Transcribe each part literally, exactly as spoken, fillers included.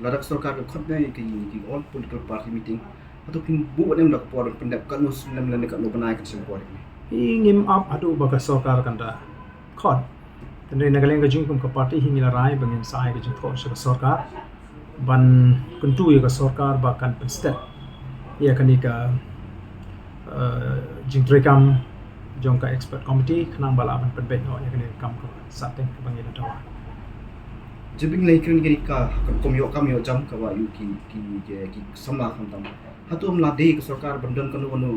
Lada ka sorkar ka khot ne ki, ki all political party meeting, hato phin buh ne em da ka por pyndep katno snem lane katno bnai kan shem por ne? Hi ngim ap haduh ba ka sorkar kan da khot. Tynrai na ka liang ka jingkum ka party hi ngi la rai ba ngin sa ai ka jingthoh sha ka sorkar ban kyntu ïa ka sorkar ba kan pynstet ïa kane ka jingtrei kam jong ka expert committee khnang ba lah ban pynbeit noh ïa kane ka kam ka sateng kaba ngi la dawa. Jubing lai kren kane ka kam ïoh kam ïoh jam kaba ïoh ki ki ki samla khamtam. Hato ym la dei ka sorkar ban don kano kano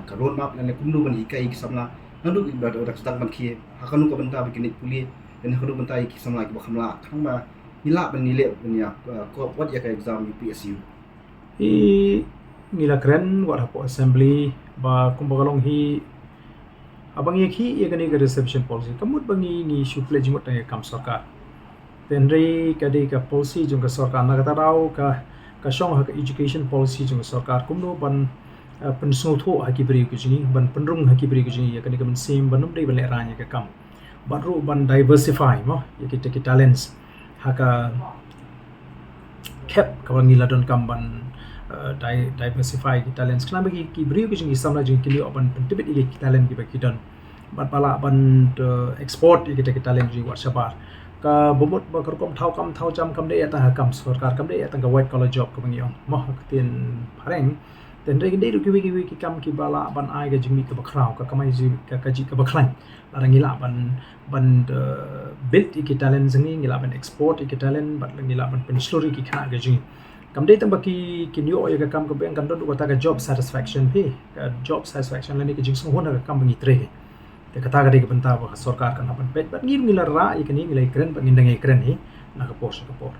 ka road map lane kumno ban hikai ki samla. Naduh ba da sdang ban khie ha kano ka bynta ba ki leit pule lane ha kano bynta ki samla kiba kham lah khnang ba ngi lah ban ngi leh ban ïa ko wat ïa ka exam U P S U. Hi ngi la kren wat hapoh assembly ba kumba ka long hi haba ngi ïa ki ïa kane ka reservation policy ka mut ba ngi ngi shu pledge mut tang ïa kam sorkar. Tynrai ka dei ka policy jong ka sorkar na kata daw ka ka shong ha ka education policy jong ka sorkar kumno ban pynsngewthuh ha ki briew ki jong ngi ban pynrung ha ki briew ki jong ngi ïa kane ka mynsiem ban ym dei ban lehraiñ ïa ka kam. Bad ruh ban diversify mo ïa kita ki talents ha ka khep kaba ngi la donkam ban diversify ki talents khnang ba ki briew ki jong ngi samla jong ngi kin ïoh ban pyntbit ïa ki talent kiba ki don bad ba lah ban export ïa kita ki talent jong ngi wat shabar. Kaba mut ba ka rukom thaw kam thaw jam kam dei ïa tang ha kam sorkar kam dei ïa tang ka white collar job kaba ngi ong mo ha ka ktien phareng. Tynrai kin dei ruh kiwei kiwei ki kam kiba lah ban ai ka jingmih kaba khraw ka kamai ka jingmih kaba khlaiñ. Lada ngi lah ban ban build ïa ki talent jong ngi ngi lah ban export ïa ki talent bad ngi lah ban pynshlur ïa ki khynnah ka jong ngi. Kam dei tang ba ki kin ïoh ïa ka kam kaba biang kan don ruh kata ka job satisfaction phi ka job satisfaction lane ka jingsngewhun ha ka kam ba ngi trei. Te kata ka dei ka bynta ba ka sorkar kan hap ban peit bad ngi ngi la rah ïa kane ngi la ïakren bad ngin dang ïakren hi na ka por sha ka por.